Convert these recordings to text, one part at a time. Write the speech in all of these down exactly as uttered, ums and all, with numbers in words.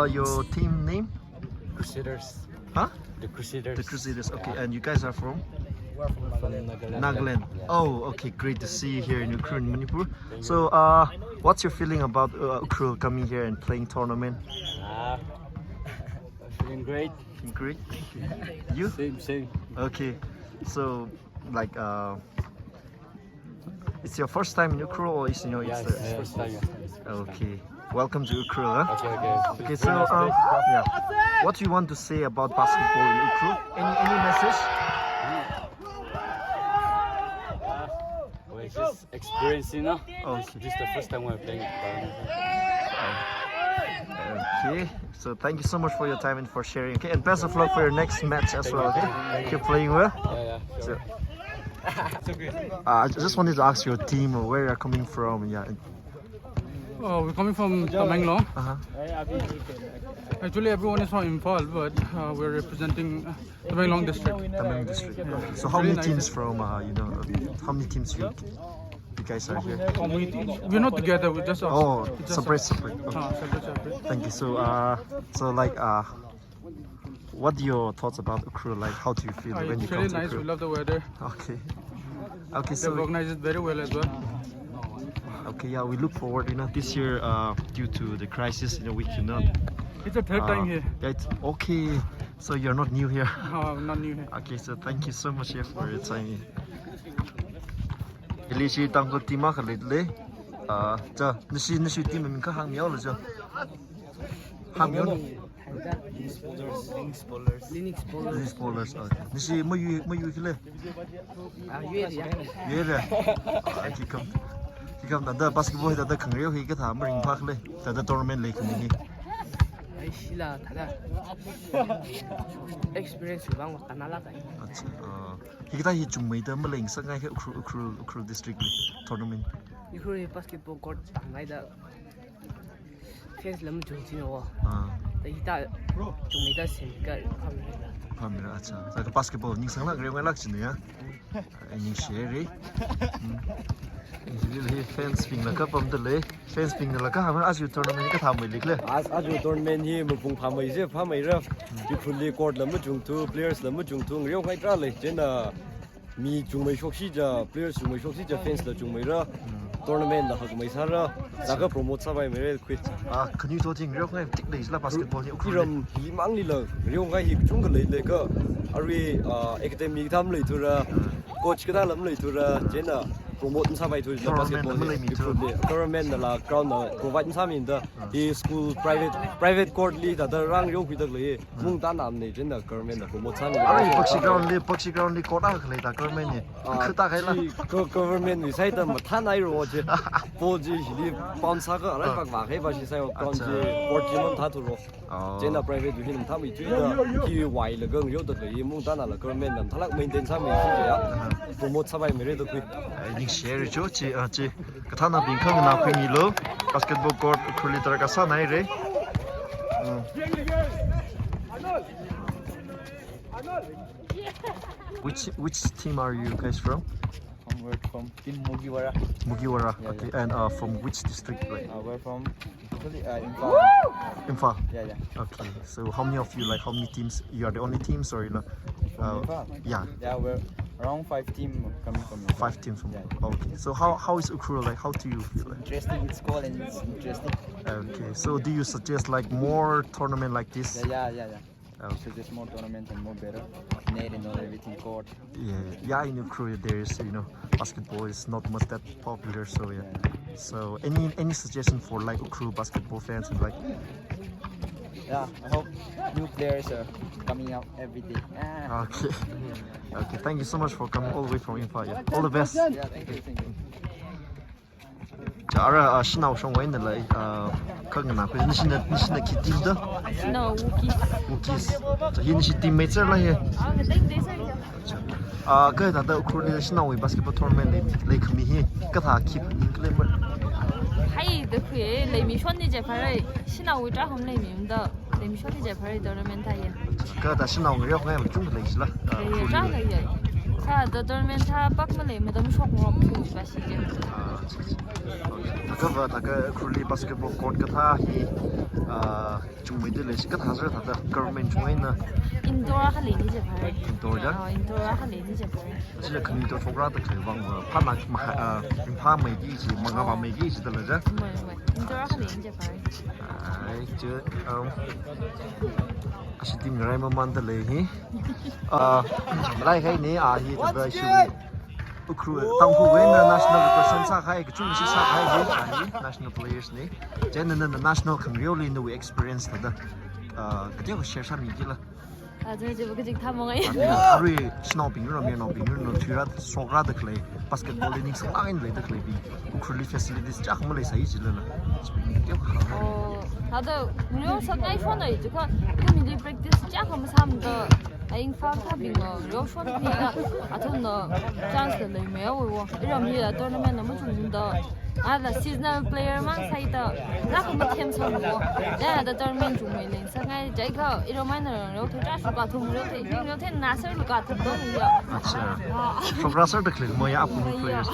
Your team name? Crusaders. Huh? The Crusaders. The Crusaders. Okay, yeah. And you guys are from? From Nagaland. Nagaland. Yeah. Oh, okay. Great to see you here in Ukhrul, Manipur. Thank you. So, uh, what's your feeling about, uh, Ukhrul coming here and playing tournament? Ah, feeling great. Great. Thank you. You? Same, same. Okay. So, like, uh, it's your first time in Ukhrul, or is, you know, it's, yeah, it's the first time, yeah. Okay. Welcome to Ukhrul, huh? Okay, okay. Okay, so, um, yeah. What do you want to say about basketball in Ukhrul? Any, any message? Well, it's just experience, you know? Oh, okay. This is the first time we're playing. Okay. So thank you so much for your time and for sharing. Okay, and best of luck for your next match as well. Okay? Keep playing well. Yeah, yeah, sure. So, uh, I just wanted to ask your team, uh, where you're coming from. Yeah. Uh, we're coming from Tamenglong. Uh-huh. Actually, everyone is from Imphal, but, uh, we're representing, uh, Tamenglong district. Tamenglong district. Yeah. So how many teams from, uh, you know, uh, how many teams you, you guys are here? We're not together. We're just, uh, oh, just, uh, separate, separate. Okay. Uh, separate, separate. Thank you. So, uh, so like, uh, what are your thoughts about Ukhrul? Like, how do you feel when you come to Ukhrul? Uh, it's really nice. We love the weather. Okay. Okay, so they organize it very well as well. Okay, yeah, we look forward. You know, this year, uh, due to the crisis, you know, we cannot. It's the third time here. Uh, yeah, it's okay. So you're not new here. Oh, I'm not new here. Okay, so thank you so much here for your time. Hili ishi Tangkhul team akha leilei. Ah, cha, nashi, nashi team ming kha hāngmilu cha. Hāngmilu. Linux Bowlers. Linux Bowlers. Linux Bowlers. Okay. Nashi mayui, mayui khi lei? Ah, yuira. Yuira. Ah, khikha. Khikha thāda basketball thāda khangareo hi kathā maringphā khala. Thāda tournament leikhami hi. Ai, shila thāda. Experience vang wa kanala kai. Acha. Ah. Hikathā hi chungmeida maleisangngai kha Ukhrul, Ukhrul, Ukhrul district li tournament. Ukhrul hi basketball court tānghaida fans lam chungchina wa. Ah. Thāda hikathā chungmeida semkha phamira. Phamira, acha. Sākha basketball ningsanglāk, ngareongailāk china ya. Ai, ningshihaira. Hmm. Hili fans bingla kapamda lei. Fans bingla kahāng, aja tournament kathā mei leikhala? Aja, aja tournament hi mapung phāmei je, phāmeira. Ukhrulli court la machungthu, players la machungthu, ngareongai tarākha lei. Chieina mi chungmei shokshi ja, players chungmei shokshi ja, fans la chungmeira. Tournament la hakmei sāra. Sākha promote sāpaimeira khui. Ah, khanuithot ngareongai tik leila basketball hi Ukhrul. Iram himangli la ngareongai hi kachungkha leilei kha. Arui, ah, academy kathā maleithura. Coach kathā lam leithura, chieina promote masāpaithu jila basketball hi. Government na maleimithura. Government nala ground na provide masāmida. Hi school private, private court li thāda rāngareokhuida lei. Mungtānamana chieina government na promote sāmi. Arui Bakshi ground li, Bakshi ground li court akha leida government na. Ah, khata kaila. Chi go-, government wui side na mathānhaira chi. Ball chi hili bounce sākha arai pak pak hai ba shi sai ground chi court chi mathāthura. Oh. Chieina private wui hi mathāmeithuida, hi wailaga ngareoda lei, mungtānala government na mathālāk maintain sāmeithuda ya. Promote sāpaimeira da khui. Ai, ningshihaira cho, chi, ah, chi. Kathānabing khanganā khuimilu, basketball court Ukhrulli tarākha sānhaira. Mm. Which, which team are you guys from? Um, we're from Team Mugiwara. Mugiwara, yeah, okay. Yeah. And, uh, from which district, like? Uh, we're from, actually, uh, Imphal. Imphal? Yeah, yeah. Okay, so how many of you, like, how many teams? You are the only teams, or, you know? From, uh, Imphal? Yeah. Yeah, we're around five team coming from Imphal. Five teams from, yeah, yeah. Okay, so how, how is Ukhrul, like, how do you feel, like? Interesting, it's cold and it's interesting. Okay, so do you suggest, like, more tournament like this? Yeah, yeah, yeah, yeah. Okay. So just more tournaments and more better. Net and all, everything, court. Yeah, yeah, in Ukhrul there is, you know, basketball is not much that popular, so yeah. Yeah. So any, any suggestion for, like, Ukhrul basketball fans and, like? Yeah, I hope new players are coming up every day. Ah. Okay. Okay, thank you so much for coming all the way from Imphal. Yeah. All the best. Yeah, thank you, thank you. Cha, ara, ah, shanao shongwui eina lei, ah, khanganā khui, nashina, nashina khi team da? Shanao Wookiees. Wookiees. Cha, hi nashi teammate sāra hi? Ah, katei katei sāra. Cha. Ah, kathāda Ukhrulli shanaowui basketball tournament lei, leikhami hi, kathā khi phaningkhala ma? Hai, da khui, leimishonna jiakha rai, shanaowui tarākha maleimida. Leimishonna jiakha rai tournament thāya. Kathāda shanao ngareongai machungkha leishila? Lei, tarākha lei. Sāda tournament thā pak maleimada mashokngarok thuipashi je. Ah, acha, acha. Okay. Kava thākha Ukhrulli basketball court kathā hi, ah, chungmeida leishi kathā sir thāda government chungmeina. Indoor akha leini jiakha. Indoor ja? Ah, indoor akha leini jiakha. Chi khani to chokra da khaivang va, phāna maha, ah, phāmeiki chi, mangā vāmeiki chi da la ja? Mai, mai. Indoor akha leini jiakha. Ai, chi, um, ashi team ngarai mamānda lei hi. Ah, ngarai haini, ah, hi thāda shi. Ukhrul, Tangkhulwui eina national represent sākahai, kachungshi sākahai hi, ah, hi, national players ni. Chieina nana national khangareoli nawui experience thāda, ah, kateokha share sāmikila. Ah, chieina chiva kachikathā mangai. Ah, arui shanaobing, mayarnaobing, nao thuira, shokra da khalei, basketball li ningsālāk eina leida khaleibing, Ukhrulli facilities chiyākha maleisai jilala. Kateokha. Oh, thāda, ngareo sāngai shonai jiakha, ithum hili practice chiyākha masāmada, a Imphal thābingva, ngareo shon hina, athumna chance la leimeiya wo. Iram hila tournament na machungda, ala seasonal player mang sāhaida, lākha mathemsang wo. Chieina da tournament chungmei lei sāngai, jiakha, iram eina ngareo thuira shokha athum ngareo thei, ngareo theinā sālaga athum dong ya. Acha. Ah. Shokra sāda khalei maya apung players.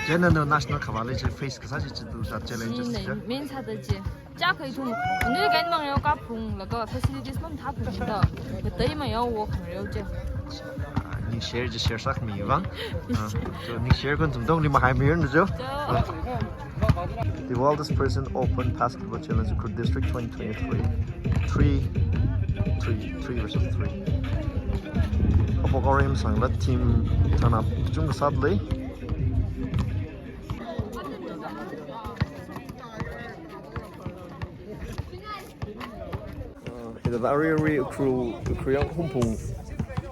Chieina nao national khavāli chi face kasā chi chi tu da challenge chi ja? Main sāda chi. Chiyākha ithum, nui kain mang ngareo kaphunglaga facilities mamathāphungda, katei mayao wo khangareo chi. Ah, ning share chi share sākhami vang. Ah, so ning share khon thumtongli mahaimei na jo. Jo. Ah. The Wildest Person Open Basketball Challenge Ukhrul District twenty twenty-three. Three, three, three versus three. Apok arim sangla team tana chungkha sāda lei. Ah, hithāda arui arui Ukhrul, Ukhrul Yangkhaung Hungpung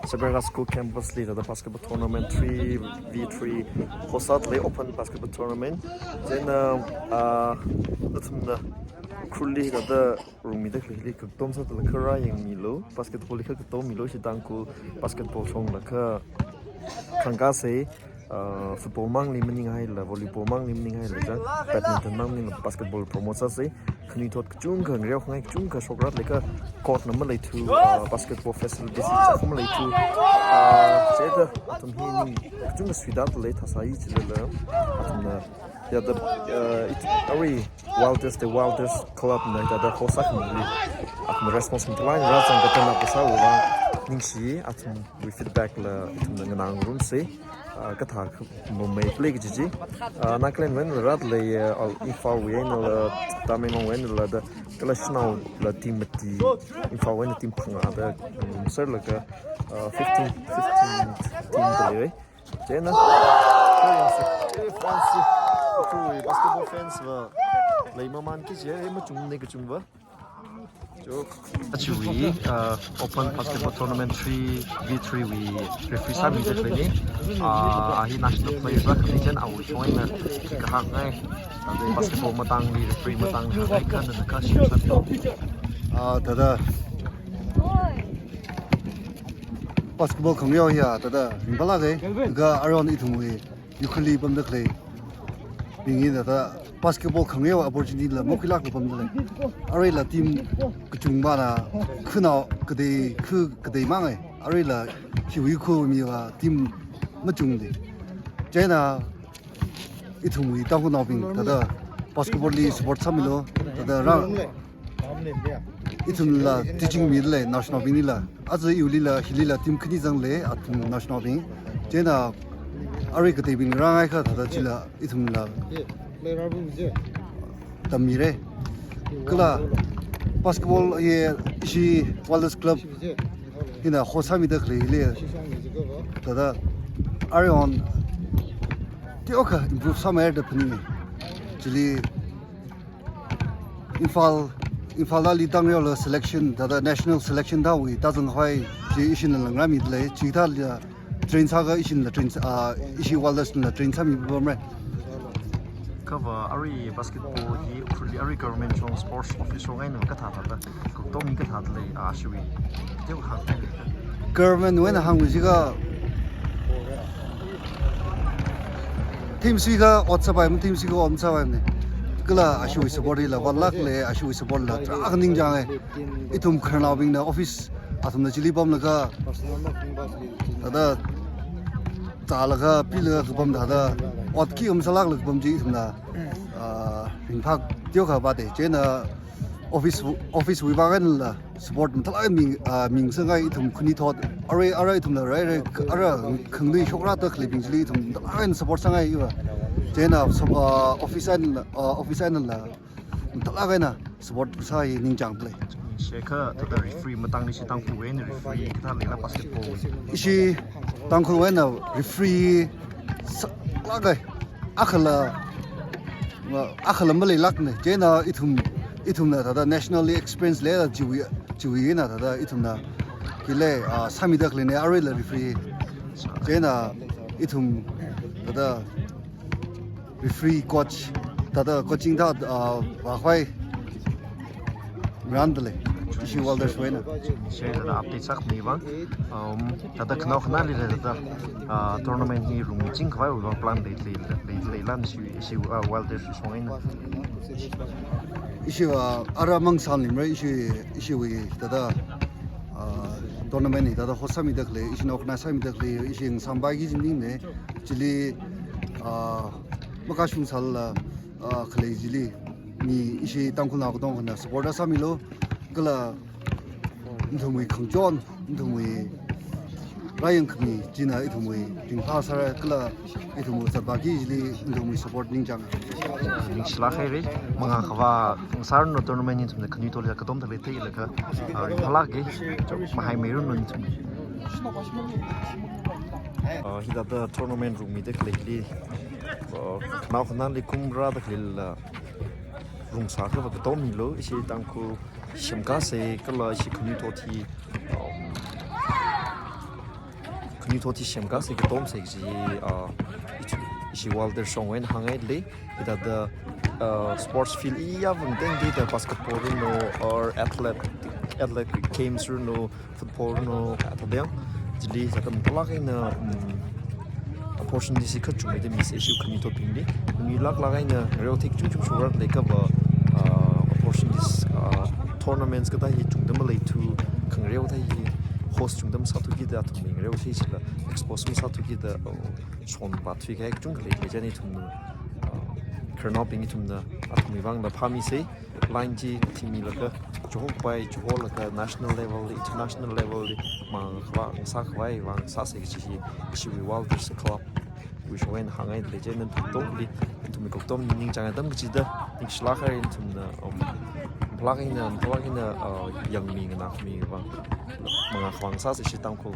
Saberanga School campus li thāda basketball tournament three v three host sāda lei, open basketball tournament. Then, um, ah, nathumna Ukhrulli thāda rungmida khaleili katom sāda la kharā yangmilu, basketball li kha katom milu, ishi Tangkhul basketball shongla kha khangkasei, ah, football mangli maninghaila, volleyball mangli maninghaila, ja, badminton mang maningla basketball promote sāsei, khanuithot kachungkha, ngareo khangai kachungkha shokra da leikha court na maleithu, ah, basketball facilities chiyākha maleithu, ah, chithāda athum hi ning kachungkha suida lei thāsai jilala, athumna ya da, ah, it, arui Wildest, the Wildest Club na thāda host sākhamili, athum response mathālāk eina rāzang katonga kasā uva ningshi, athumwui feedback la ithumna nganāngarumsei, ah, kathā khamamei khalei kaji chi. Ah, Nagaland wui einala rāda lei, ah, Imphal wui einala, Tamenglong wui einala da, kala shanao la team mati, Imphal wui eina team phangā da, um, sālaga, ah, fifteen, fifteen team da lei. Chieina, fans, fans, Ukhrulwui basketball fans va lei mamānki je, eh, machungna kachungva. Jo. Achiwui, uh, Open Basketball Tournament three v three wui referee sāmida khaleini, uh, a hi national player va, khani jen awui shong eina kahāngngai, uh, basketball matangli, referee matangli, kahāngngai kha nana kha share sālu. Ah, thāda. Basketball khangareo hiya, thāda, ringphālāka, kha aruihon ithumwui, Ukhrulli pamda khaleibing hi thāda, basketball khangareo opportunity la, mokhuilākla pamda lei. Aruila team kachungvana, khanao katei, kha katei mangai. Aruila hiwui khumiva team machungda. Chieina, ithumwui Tangkhulnaobing, thāda basketball li support sāmilu, thāda rā. Ithumla teaching mida lei, naoshinaobinglila. Aja iwuilila, hilila team khani zangda lei, athum naoshinaobing. Chieina, arui kateibing rāngaikha, thāda chila, ithumla. Tammira. Kala, basketball ye, ishi Wildest Club. Hina host sāmida khaleili. Thāda, aruihon, teokha improve sāmira da phaninga. Chili, Imphal, Imphal ali tangreola selection, thāda national selection thāwui, tāzanghoi, chi ishina langrāmida lei, chithāla train sākha ishina train, ah, ishi Wildest na train sāmi pamra. Kha va arui basketball hi Ukhrulli arui government shong sports office shong eina kathā thāda, katom hi kathāda lei, ah, shiwui. Teokha. Government wui eina hāngluishikha team suikha ot sāpai, team suikha ot sāpai ne. Kala ashiwui support hila vātlāka, ashiwui support la tarākha ningchānga. Ithum khararnaobingna office athumna chili pamlaga, thāda tālaga, pilaga kapam thāda, ot khi um sālāklaga kapam chi ithumna, ah, ringphā teokha pāte. Chieina office, office wui vang einala support mathālāk eina mi, ah, mingsāngai ithum khanuithot, arui, arui ithumla rai rai, arui khanganui shokrada khaleibing chili ithum mathālāk eina support sāngaiva. Chieina sum-, ah, office eina, ah, office einala mathālāk eina support sā hi ningchāngda lei. Shekha thāda referee matangli ishi Tangkhul eina referee kathā leila basketball. Ishi Tangkhul eina referee sālāka, akhala, akhala maleilākne. Chieina ithum, ithumna thāda nationally experience leila chiwui, chiwui eina thāda ithumna kile, ah, sāmida khaleine aruila referee. Chieina ithum thāda referee coach, thāda coaching thā, ah, vākhavai ngarānda lei, ishi Wilderwui eina. Share thāda update sākhami vang, um, thāda khanao khanāli thāda, ah, tournament hi rungching khavai vang plan lei, lei, lei, leila ishi, ishi, ah, Wilderwui shong eina. Ishi, ah, ara mang sānimra ishi, ishiwui thāda, ah, tournament hi thāda host sāmida khalei, ishina organize sāmida khalei, ishi ngasāmpai kaji maningmane. Chili, ah, makashung sālala, ah, khalei chili, mi ishi Tangkhulnao katongana support sāmilu, kala nathumwui khangachon, nathumwui rāyangkhami china ithumwui ringphā sāra, kala ithumwui zatpā kaji chili nathumwui support ningchānga. Ningshilāk haira, mangā khavā ngasāranu tournament hi ithumna khanuithotli katomda lei theilaga, ah, ringphālāka, mahaimeiranu ithum. Ah, hithāda tournament rungmida khaleili, ah, khanao khanāli kumrāda khaleila rungsā khavā katom hilo, ishi Tangkhul semkasei kala ishi khanuithot hi, um, khanuithot hi semkasei katomsei kaji, ah, ishi, ishi Wilder shongwui eina hāngngaile. Hithāda, ah, sports field iyāvang tengda basketball runo or athletic, athletic games runo, football runo, thāda yang, chili sākam talak eina, um, opportunity si kachungmeida mi ishi khanuithotbingli. Milāklāk eina ngareo thik chungchung shokra leikapa, ah, opportunities, ah, tournaments kathā hi chungda maleithu, khangareo thā hi host chungda masāthukida athumli ngareo thei chila expose masāthukida, oh, shon pāthui kahai kachungkha leilei chieina ithumna, ah, khararnaobing ithumna athumwui vangla phāmisei. Line chi thimilaga, chuhok pai, chuholaga national level, international level li, mangā khavā, ngasā khavai vang sāsei kaji hi, ishiwui Wilder Club wui shongwui eina hāngngaile chieina nathum katongli, nathumwui katom ningchāng atam kachida, ningshilāk haira nathumna, um, phalāk eina, phalāk eina, uh, yangmi nganākhami vang, mangā khavā ngasāsei ishi Tangkhul